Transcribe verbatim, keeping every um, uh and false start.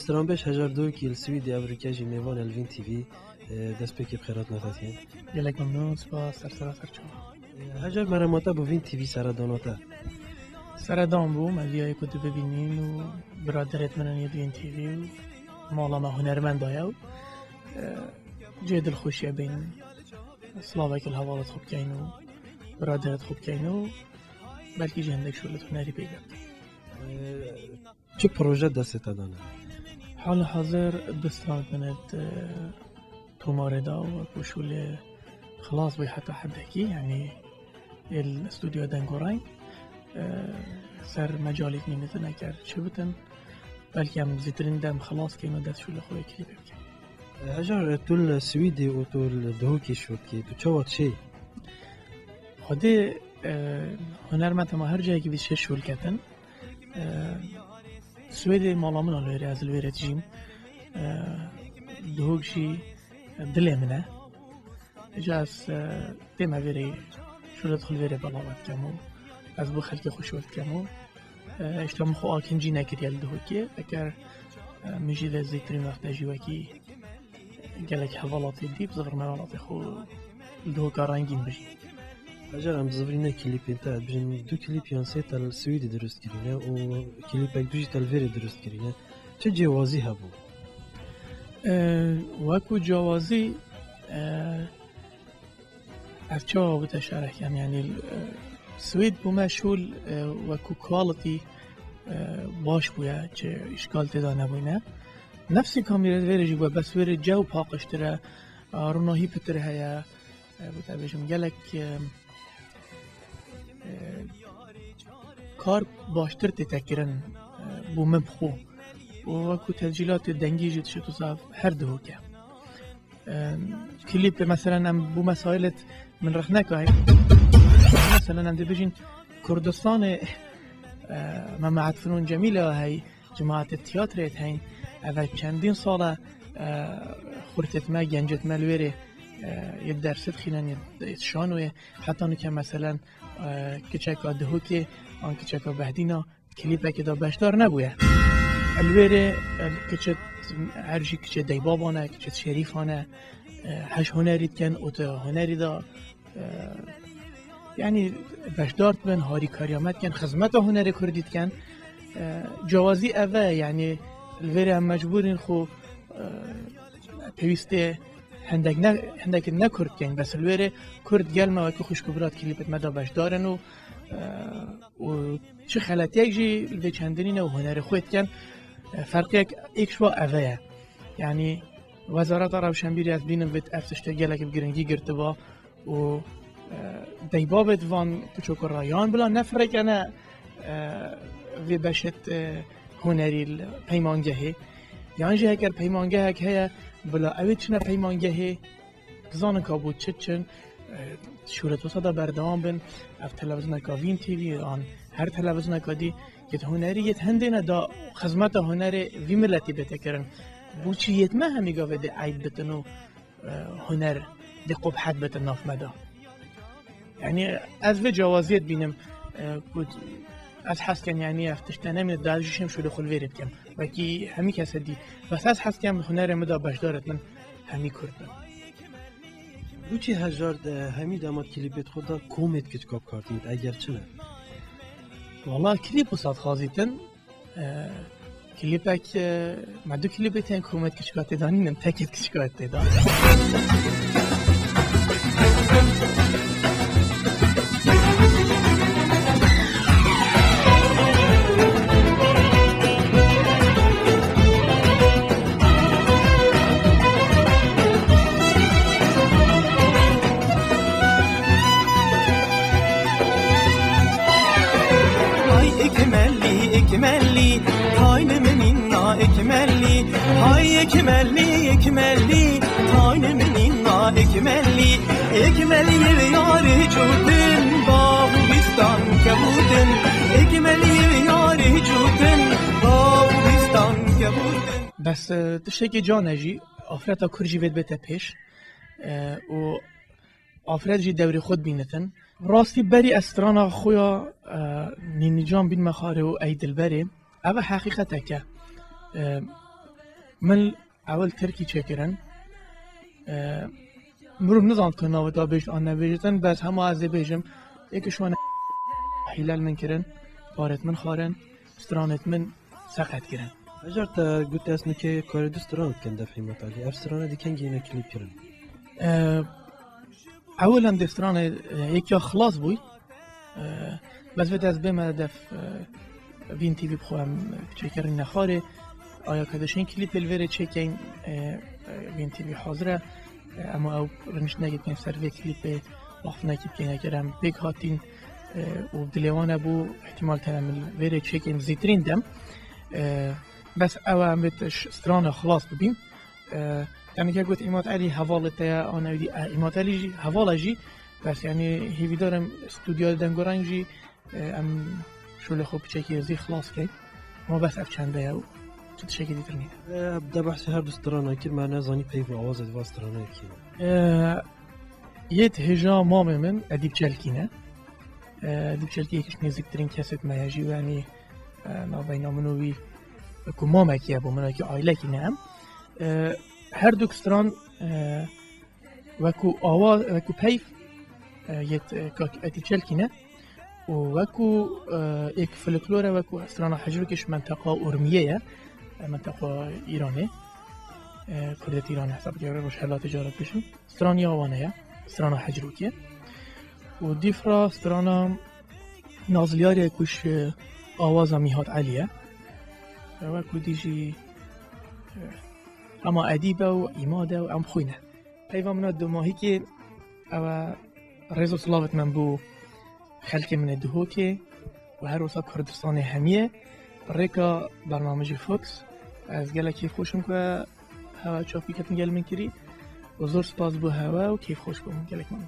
Stranbêj Hejar Dûkî li Swîdê ev rûke jî mêvan el Vîn T V, e, destpêkê bi xêr hatina te dikin. Gelek memnûn, spas, ser sera ser çava. Hejar, merema te bo Vîn T V seredana te. Seredan bû, me diyayê ku tu bibînîn û biraderêt min ên yê Vîn T V û mala me hunermenda ye û, e, cihê dilxweşiye bên. Silavekî li hevalêt xwe bikeyn û biraderêt xwe bikeyn û belkî jî hindek şolêt hunerî pêk bikin. Çi proje destê te de ne? Hal hazir du stran min ê, e, tomarê da û wekî şolê xilas bû heta hedekî, yanî ê li stûdyoya dengorayî, e, ser mecalî bînitin eger çi bitin, belkî em zîtirîn dem xilas keyn û dest şolê xwe yê klîpê bikin. Hejar, tu li Swîdê û tu li Duhokê şol dikî, tu çawa çêyî? Xwedê, e, hunermenda me her cihekî bî çê şol ketin. E, Swêdê mala min a li vêrê, ez li vêrê dijîm. E, Duhok jî dilê min e. Îca ez, e, tême vêrê, şolê dixwim vêrê belav dikem û ez bo xelkê xwe şol dikem û, e, îşte min xwe akincî nekiriye li Duhokê. Eger, e, min jî vê zêtirîn wextê jî wekî gelek hevalatê dî, bi zivirme welatê xwe li Duhoka rengîn bijî. Hejar, em zivirîne klîpên te, dibêjin du klîp yan sê te li Swîdê dirust kirîne û klîpek du jî te li vêrê dirust kirîne. Çi cêwazî hebû? E, wekî cêwazî, e, ev çawa bû te şereh kem, yanî, e, Swêd bo me şol, e, wekî quality, e, baş bûye, çi îşkal tê de nebûne. Nefsê kamîrê vêrê jî bûye, bes vêrê cew paqijtir e, e, ronahî pitir heye, e, bo te bêjim gelek, e, e, kar baştir tê te kirin, e, bo min bi xwe. Û wekî tescîlatê dengî jî dişê tu sav her Duhok e. E, klîpê, meselen, em bo mesaîlêt min rexne kay. Meselen, em dibêjin Kurdistanê, e, me mehet finûn cemîle hey, cemaetê tiyatrê hey, ev çendîn sal e, e, xurtêt me, gencêt me li wêrê, e, yê derse dixînin, yê, yê şanoyê, heta nûke, meselen, e, kiçeka Duhokê an kiçeka Behdîna, klîpekê de beşdar nebûye. Li wêrê, e, kiçê, her jî kiçê deybaban e, kiçê şerîfan e, e, heş hunerî dikin, û tu hunerî de, e, yanî beşdar dibin, harîkariya me dikin, xizmeta hunerê kurdî dikin. E, cawazî ev e, yanî li vêrê em mecbûr in xwe, e, pêwîstê hindek ne, hindek ne kurd dikin, bes li wêrê kurd gel me wekî xwişk û birat klîpêt me de beşdar in û, e, û çi xeletiyek jî li vê çendinî ne û hunerê xwe dikin. E, ferqiyek êk ji wa ev e. Yanî Wezareta Rewşenbîrî ez bînim vê ev tiştê gelek bi giringî girtiba û, e, deybabêt van piçoka re yan bila nefirêkene, e, vê beşêt, e, hunerî li peymangehê. Yan jî heger peymangehek heye, bila ew ê çine peymangehê, bizanin ka bo çi çin, e, şûret wisa da berdewam bin, ev televîzyoneka Vîn T V an her televîzyoneka dî, yê hunerî yê hindê ne da xizmeta hunerê vî miletî bête kirin. Bo çi yê me hemî gavê dê eyb bitin û, e, huner dê qubhet bitin nav me da. Yanî ez vê cawaziyê dibînim, e, ku ez hez kem, yanî ev tişt nemîne da ez jî şêm şûlê xwe li vêrê bikim. Wekî hemî kesê dî. Bes ez hez kem hunerê min de beşdarêt min hemî kurd bin. Bo çi Hejar, e, hemî dema klîpêt xwe de komêt kiçka bi kar tînit, eger çi ne? Wala klîp wisa dixwazîtin, e, klîpek, e, me du klîpê tên komêt kiçka tê de nînin, tekêt kiçka tê de. Ay ekmelli, ekmelli, taynı menina ekmelli. Ay ekmelli, ekmelli, taynı menina ekmelli. Ekmelli yev yarı çöpün, bağ bistan kebudin. Ekmelli yev yarı çöpün, bağ bistan kebudin. Bes, e, tiştekî can e jî, afreta kurd jî vê dibête pêş. E, û afret jî dewrê xwe dibînitin. Rastî berî ez strana xwe ya, e, Nînîcan bînme xarê û ey dilberê. Ev e heqîqetek e. E, Min ewil tirkî çêkirin. E, Mirov nizan ku navê te bêjit an nebêjitin, bes hema ez ê bêjim. Êk ji wan hîlel min kirin, parêt min xwarin, stranêt min seqet kirin. Hejar te got ez nike karê du stran dikin def Îmat Elî. Ev strana di kengî yine klîp kirin? E, Ewil em dê stranê, e, êk ya xilas bûy. E, Bes vê dest bê me def, e, Vîn T V bi xwe em çêkirî nexwarê. Aya ke dişên klîpê li vêrê çêkeyn, e, e, Vîn T V hazir e. E, em û ew riniş nekî bikin ser vê klîpê, bafnekî bikin eger em pêk hatîn, e, û dilê wan e bû, ihtimal tene em li vêrê çêkeyn zîtirîn dem. E, Bes ew e em vê tiş strana xilas bibîn. E, Tenê ke got Îmat Elî hevalê te ye, an ewî dî, e, Îmat Elî jî heval e jî, bes, yanî, hêvîdar im stûdyoya dengoreng jî, e, em şolê xwe piçekî zî xilas keyn. Ma bes ev çende ye û tu tiştekî dîtir nîne. E, de behsê her du strana kir, me nezanî peyv û awazê di va strana kî ne. E, Yêt hêja mamê min Edîp Çelkî ne. E, Edîp Çelkî yek ji nêzîktirîn kesêt me ye jî, yanî, e, navbeyna min û wî wekû mamekî ye bo min, wekî aîlekî ne em. E, Her du stran, e, wekû awa, wekû peyv, e, yêt, e, kak Edîp Çelkî ne. Û wekû, e, êk folklor e, wekû strana Hecrûkê ji menteqa Urmiyê ye, e, menteqa Îranê, e, Kurdêt Îranê hesab dike, Rojhelatê caret bêjin. Straniya wan heye, strana Hecrûkê. Û dîfra strana Nazliyarê ku ji awaza Mîhat Elî ye. E, wekû dî jî, e, hema Edîb e û Îmad e û em xwîne. Peyva min a dumahîkê ew e, rêz û silavit min bo xelkê min ê Duhokê û her wisa Kurdistanê hemiyê. Bi rêka bernamejê Fox, ez gelek kêfxweş im ku hewa çapî ketin gel min kirî û zor spas bo hewa û kêfxweş bûm gelek min.